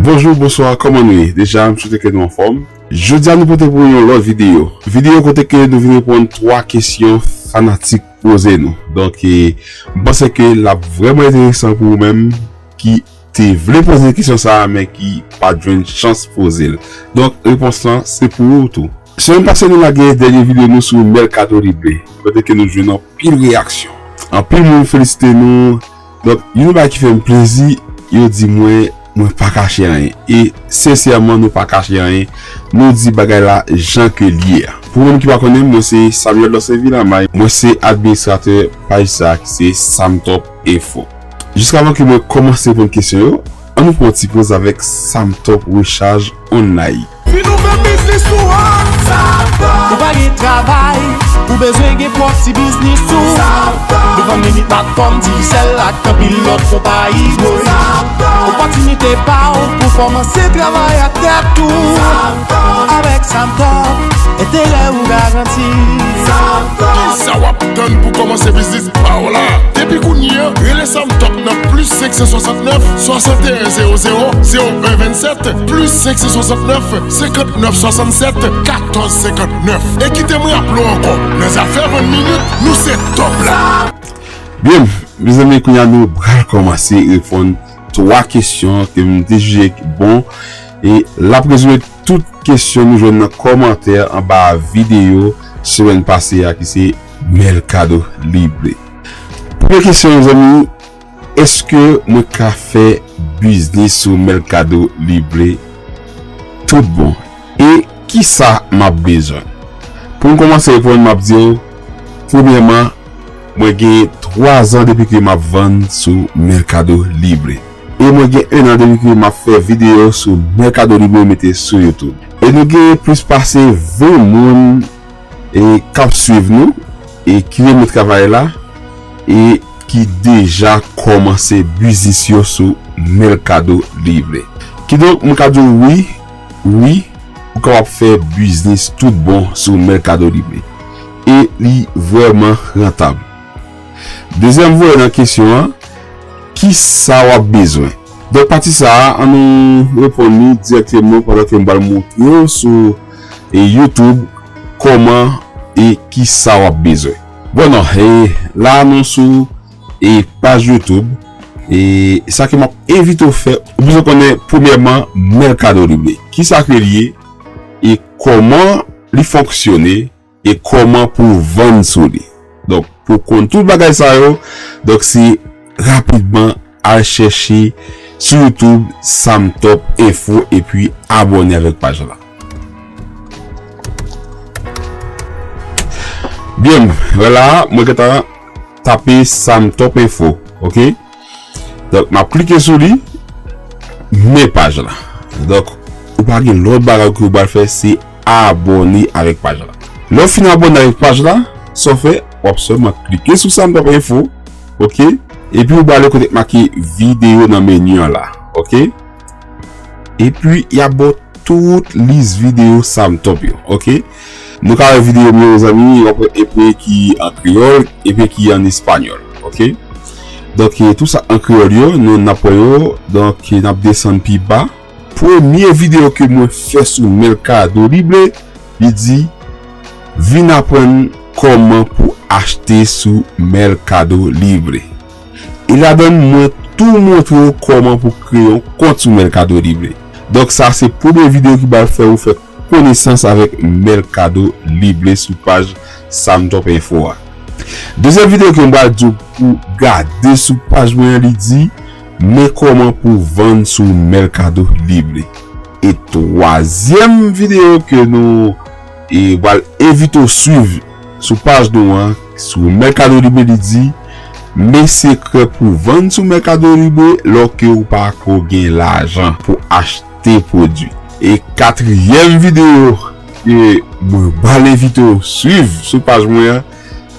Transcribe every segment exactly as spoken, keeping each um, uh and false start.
Bonjou, bonswa, kòman nou ye? Deja, m swete ke nou anfòm. Jodi a, nou pote pou yon lòt videyo. Videyo kote ke nou vin reponn twa kesyon fanatik poze nou. Donk, e, m panse ke l ap vrèman enteresan pou ou menm ki te vle poze kesyon sa a, men ki pa t jwenn chans poze l. Donk, repons lan, se pou ou tou. Semèn pase, nou lage dènye videyo nou sou Mercado Libre, kote ke nou jwenn anpil reyaksyon. Anpil moun felisite nou. Donk, youn nan bagay ki fè m plezi, yo di mwen, mwen pa kache anyen. E, sensèman, nou pa kache anyen. Nou di bagay la jan ke l ye a. Pou moun ki pa konnen m, mwen se Samuel Dorceville Amay. Mwen se administratè paj sa a ki se Samtop Info. Jiskavan ke mwen kòmanse reponn kesyon yo, ann nou pran yon ti poz avèk Samtop Rechaj Online. Vin ouvè biznis ou an. Ou pa gen travay, ou bezwen gen pwòp ti biznis ou. Nou vann minit platfòm Digicel ak anpil lòt konpayi, boy. Opòtinite pa w pou kòmanse travay ak tèt ou. Avèk Samtop, enterè ou garanti. Kisa w ap tann pou kòmanse biznis pa w la? Depi kounye a, rele Samtop nan plis senk san swasannnèf, swasanteyen zewo zewo, zewo en vennsèt, plis senk san swasannnèf, senkantnèf swasannsèt, katòz senkantnèf. E kite m raple w ankò, nan zafè vann minit, nou se top la. Byen, mezanmi, kounye a nou pral kòmanse reponn twa kesyon ke m te jije ki bon, e l ap rezoud tout kesyon nou jwenn nan kòmantè anba videyo semèn pase a ki se Mercado Libre. Premye kesyon, mezanmi, èske mwen ka fè biznis sou Mercado Libre tout bon? E kisa m ap bezwen? Pou m kòmanse reponn, m ap di w, premyèman, mwen gen twa zan depi ke m ap vann sou Mercado Libre. E mwen gen en an depi ke m ap fè videyo sou Mercado Libre mete sou YouTube. E nou gen plis pase ven moun e k ap swiv nou e ki renmen travay la e ki deja kòmanse biznis yo sou Mercado Libre. Kidonk, mwen ka di w wi, wi, ou kapab fè biznis tout bon sou Mercado Libre. E li vrèman rantab. Dezyèm volè nan kesyon an, kisa w ap bezwen? Donk, pati sa a, an nou reponn li dirèkteman pandan ke m pral montre w sou, e, YouTube kòman e kisa w ap bezwen. Bon, non, e, la nou sou, e, paj YouTube. E sa ke m ap envite w fè, ou bezwen konnen premyèman Mercado Libre. Kisa ke li ye e kòman li fonksyone e kòman pou w vann sou li. Donk, pou w konn tout bagay sa yo, donk, se rapidman al chèche sou YouTube Samtop Info epi abòne avèk paj la. Byen, vwala, mwen gentan tape Samtop Info, oke? Donk, m ap klike sou li, men paj la. Donk, ou pa gen lòt bagay ke ou pral fè, se abòne avèk paj la. Lè w fin abòne avèk paj la, sa w fè, w ap sèlman klike sou Samtop Info, oke? Epi ou pral ale kote k make videyo nan meni an la, oke? Epi, y ap ba w tout lis videyo Samtop yo, oke? Nou ka wè videyo m yo, mezanmi, epi ki an kreyòl, epi ki an espanyòl, oke? Donk, e, tout sa an kreyòl yo, nou, n ap wè yo, donk, e, n ap desann pi ba. Premye videyo ke mwen fè sou Mercado Libre, li di, vin aprann kòman pou achte sou Mercado Libre. E ladann, mwen tou montre w kòman pou kreye yon kont sou Mercado Libre. Donk, sa se premye videyo ki pral fè ou fè konesans avèk Mercado Libre sou paj Samtop Info a. Dezyèm videyo ke m pral di w pou gade sou paj mwen an, li di, men kòman pou vann sou Mercado Libre. E twazyèm videyo ke nou, e, pral envite w swiv sou paj nou an, sou Mercado Libre, li di, men sekrè pou vann sou Mercado Libre lè ke ou pa ko gen lajan pou achte pwodui. E katriyèm videyo ke mwen pral envite w swiv sou paj mwen an,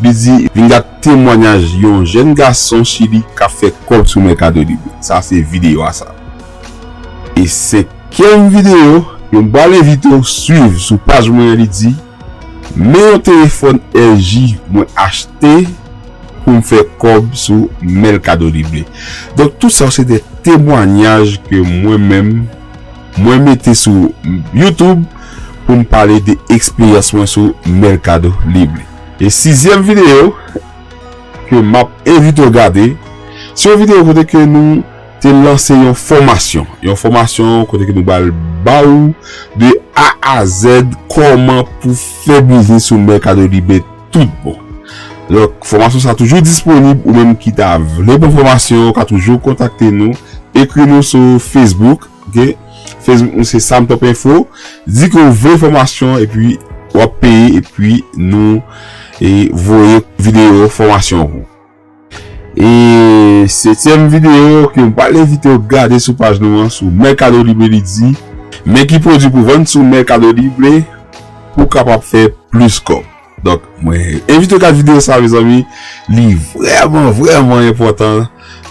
li di, vin gad temwanyaj yon jèn gason Chili k ap fè kòb sou Mercado Libre. Sa se videyo a sa. E senkyèm videyo, yo m pral envite w swiv sou paj mwen an, li di, men yon telefòn L G mwen achte pou m fè kòb sou Mercado Libre. Donk, tout sa yo se de temwanyaj ke mwen menm mwen mete sou YouTube pou m pale de eksperyans mwen sou Mercado Libre. E sizyèm videyo ke m ap envite w gade, se yon videyo kote ke nou te lanse yon fòmasyon. Yon fòmasyon kote ke nou pral ba ou de A a Z kòman pou fè biznis sou Mercado Libre tout bon. Donk, fòmasyon sa toujou disponib, ou menm ki ta vle pran fòmasyon, ou ka toujou kontakte nou, ekri nou sou Facebook, ok? Facebook nou se Sam Top Info, di ke w vle fòmasyon, epi w ap peye, epi nou e voye videyo fòmasyon pou ou. E setyèm videyo ke m pral envite w gade sou paj nou an, sou Mercado Libre, li di, men ki pwodui pou vann sou Mercado Libre pou w kapab fè plis kòb. Donk, mwen envite w gade videyo sa, mezanmi. Li vrèman, vrèman enpòtan.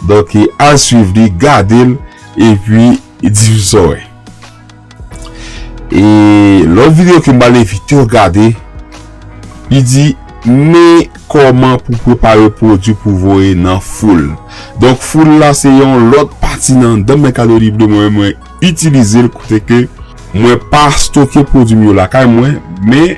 Donk, e al swiv li, gade l, epi di m sa w wè. E lòt videyo ke m pral envite w gade, li di, men kòman pou prepare pwodui pou voye nan foul. Donk, foul la se yon lòt pati nan anndan Mercado Libre mwen, mwen itilize l kote ke mwen pa stoke pwodui m yo lakay mwen, men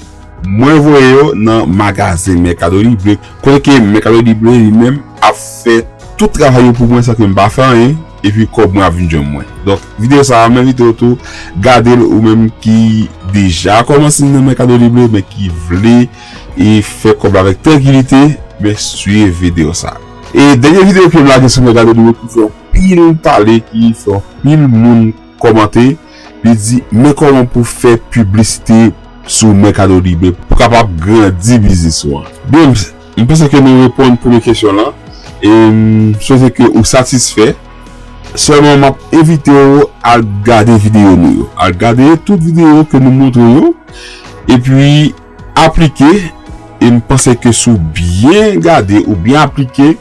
mwen voye yo nan magazen Mercado Libre, kote ke Mercado Libre li menm ap fè tout travay yo pou mwen san ke m pa fè anyen, epi kòb mwen ap vin jwenn mwen. Donk, videyo sa a, mwen envite w tou gade l, ou menm ki deja kòmanse nan Mercado Libre, men ki vle e fè kòb la avèk trankilite, men swiv videyo sa a. E dènye videyo ke m lage sou Mercado Libre ki fè anpil pale, ki fè anpil moun kòmante, li di, men kòman pou fè piblisite sou Mercado Libre pou kapab grandi biznis ou an. Bon, m panse ke nou reponn premye kesyon lan. E m swete ke ou satisfè. Sèlman, m ap envite w al gade videyo nou yo. Al gade tout videyo ke nou montre yo. Epi, aplike. E m panse ke si w byen gade ou byen aplike,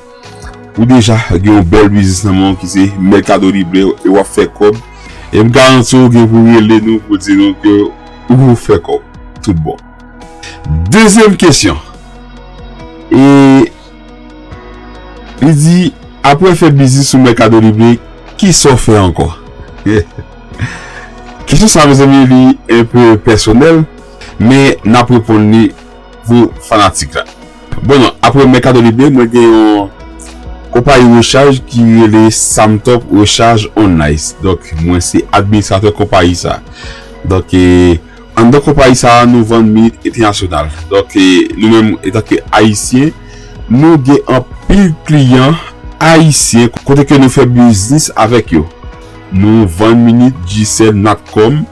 ou deja gen yon bèl biznis nan men w ki se Mercado Libre e w ap fè kòb. E m garanti w gen pou rele nou pou di nou ke ou fè kòb. Tout bon. Dezyèm kesyon. E li di, apre fè biznis sou Mercado Libre, ki sa w fè ankò? Kesyon sa, mezanmi, li enpe pèsonèl, men n ap reponn li pou fanatik la. Bon, non, apre Mercado Libre, mwen gen yon konpayi rechaj ki rele Samtop Recharge on Ice. Donk, mwen se administratè konpayi sa. Donk, e, anndan konpayi sa a, nou vann minit entènasyonal. Donk, e, nou menm, antanke Ayisyen, nou gen anpil kliyan ayisyen kote ke nou fè biznis avèk yo. Nou vann minit Digicel, Natcom,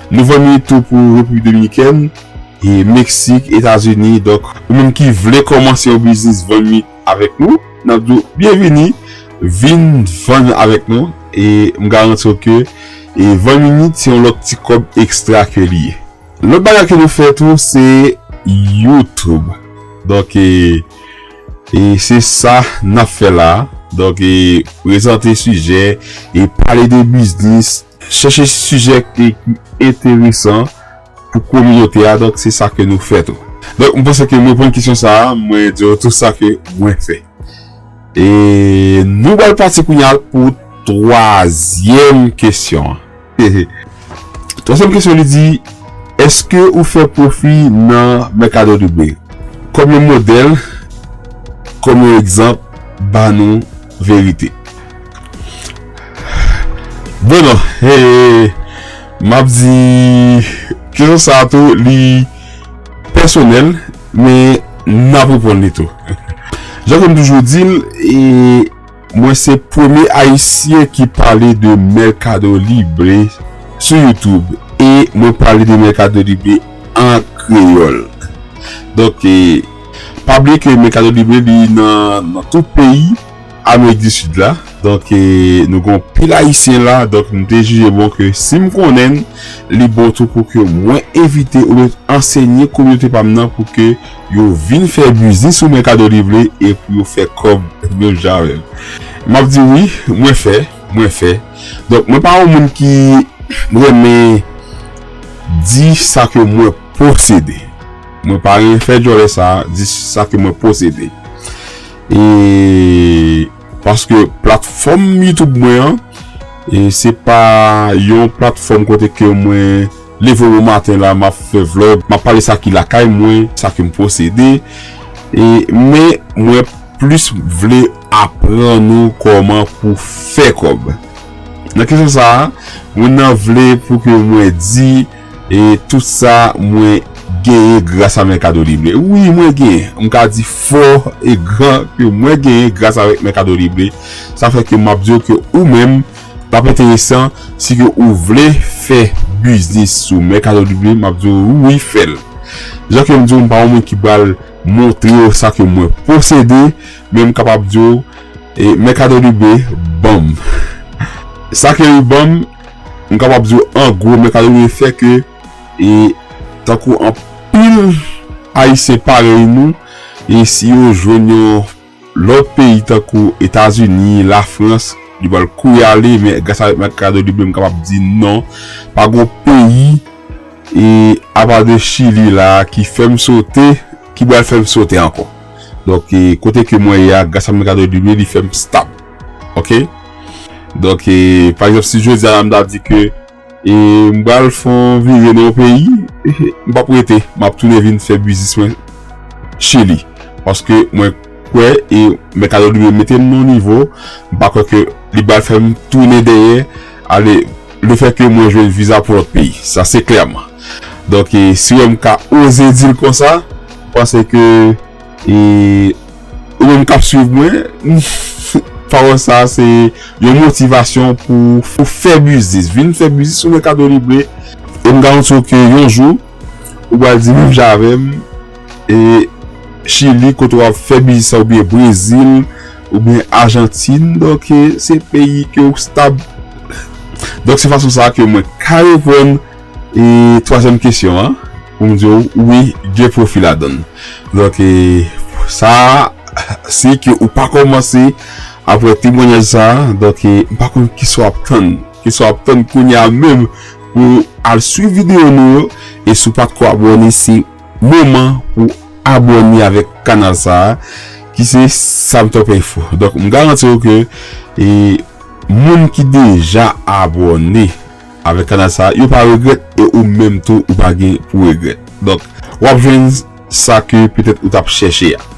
nou vann minit tou pou Repiblik Dominikèn, e Meksik, Etazini. Donk, ou menm ki vle kòmanse yon biznis vann minit avèk nou, n ap di w byenvini, vin vann avèk nou. E m garanti w ke e vann minit se yon lòt ti kòb ekstra ke li ye. Lòt bagay ke nou fè tou, se YouTube. Donk, e, e se sa n ap fè la. Donk, e prezante sijè, e pale de biznis, chèche sijè ki, ki enteresan pou kominote a, donk se sa ke nou fè tou. Donk, m panse ke m reponn kesyon sa a, mwen di w tout sa ke mwen fè. E nou pral pati kounye a pou twazyèm kesyon an. Twazyèm kesyon, li di, èske ou fè pwofi nan Mercado Libre? Kòm yon modèl, kòm yon egzanp, ba nou verite. Bon, non, e, m ap di, kesyon sa a tou, li pèsonèl, men n ap reponn li tou. Jan ke m toujou di l, e, mwen se premye Ayisyen ki pale de Mercado Libre sou YouTube, e mwen pale de Mercado Libre an kreyòl. Donk, e, pa bliye ke Mercado Libre li nan, nan tout peyi Amerik di Sid la. Donk, e, nou gen anpil Ayisyen la. Donk, m te jije bon ke si m konnen l, li bon tou pou ke mwen envite oubyen ansenye kominote pa m nan pou ke yo vin fè biznis sou Mercado Libre e pou yo fè kòb menm jan avè m. M ap di wi, mwen fè, mwen fè. Donk, mwen pa yon moun ki renmen di sa ke mwen posede. Mwen pa renmen fè djòlè sa, di sa ke mwen posede. E paske platfòm YouTube mwen an, E se pa yon platfòm kote ke mwen leve bon maten la, m ap fè vlog, m ap pale sa ki lakay mwen, sa ke m posede. E, men mwen plis vle aprann ou kòman pou fè kòb. Nan kesyon sa a, mwen nan vle pou ke mwen di, e tout sa mwen genyen gras a Mercado Libre. Wi, mwen genyen. M ka di fò e gran ke mwen genyen gras avèk Mercado Libre. Sa fè ke m ap di w ke ou menm, t ap enteresan si ke ou vle fè biznis sou Mercado Libre, m ap di w wi, fè l. Jan ke m di w, m pa yon moun ki pral montre w sa ke mwen posede, men m kapab di w, e, Mercado Libre ban m. Sa ke li ban m, m kapab di w an gwo, Mercado Libre fè ke, e, tankou anpil Ayisyen parèy nou, e si yo jwenn yon lòt peyi tankou Etazini, Lafrans, li pral kouri ale, men gras avèk Mercado Libre, m kapab di non, pa gon peyi, e apa de Chili la, ki fè m sote, ki pral fè m sote ankò. Donk, e, kote ke mwen ye a, gras a Mercado Libre, li fè m stab. Oke? Donk, e, pa egzanp, si jodi a la m ta di ke, e, m pral fè yon vire nan yon peyi, m p ap rete, m ap tounen vin fè biznis mwen Chili. Paske mwen kwè, e, Mercado Libre mete m nan yon nivo, m pa kwè ke li pral fè m tounen dèyè, ale, lefètke mwen jwenn viza pou lòt peyi. Sa se klèman. Donk, e, si w wè m ka oze di l konsa, m panse ke, e, ou menm k ap swiv mwen, pawòl sa a se yon motivasyon pou, pou fè biznis. Vin fè biznis sou Mercado Libre. E m garanti w ke yon jou, ou pral di menm jan avè m, e Chili, kote w ap fè biznis la, oubyen Brezil, oubyen Ajantin. Donk, e, se peyi ke w stab. Donk, se fason sa a ke mwen ka reponn, e, twazyèm kesyon an, pou m di w, wi, gen pwofi ladan l. Donk, e, sa a, si ke ou pa kòmanse apre temwanyaj sa a, donk, e, m pa konn kisa w ap tann. Kisa w ap tann kounye a menm pou al swiv videyo nou yo, e si w pa t ko abòne, se moman pou abòne avèk kanal sa a, ki se Sam Top Info. Donk, m garanti w ke, e, moun ki deja abòne avèk kanal sa a, yo pa regrèt, e ou menm tou, ou pa gen pou regrèt. Donk, w ap jwenn sa ke petèt ou t ap chèche a.